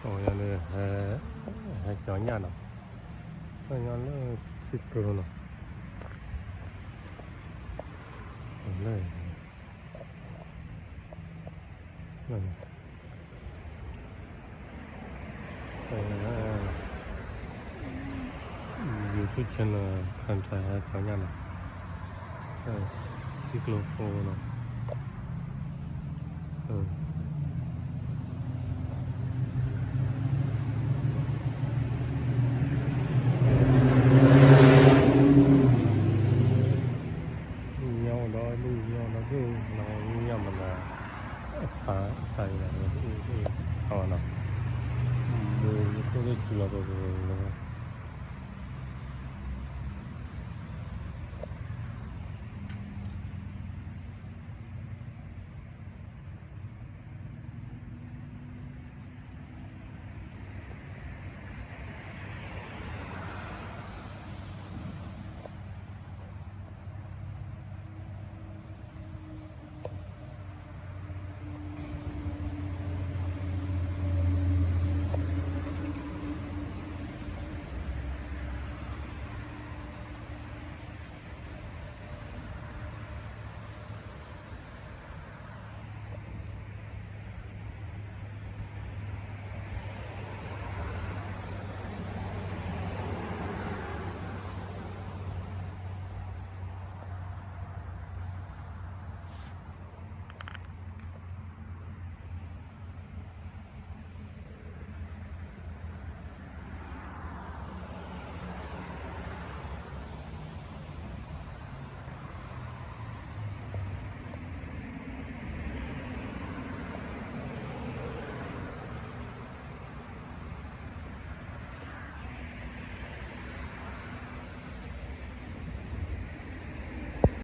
အဝဲဒၣ်လၢ ဟဲကၠီညၣ်နီၤ, ကၠီညၣ်လၢထံကျိနီၤ, လၢ YouTube channel ခၢၣ်စးဟဲကၠီညၣ်နီၤ, ထံကျိဖိနီၤ. ညၣ်အိၣ်ဒီးဒူၣ် ညၣ်အိၣ်ဒီးဒူၣ်နီၤ, ညၣ်မနုၤ အစးအံၤန့ၣ် အဝဲနီၤ, ဘိယခိၣ်လၢစူၤလီၤပှဲၤပှဲၤလီၤ.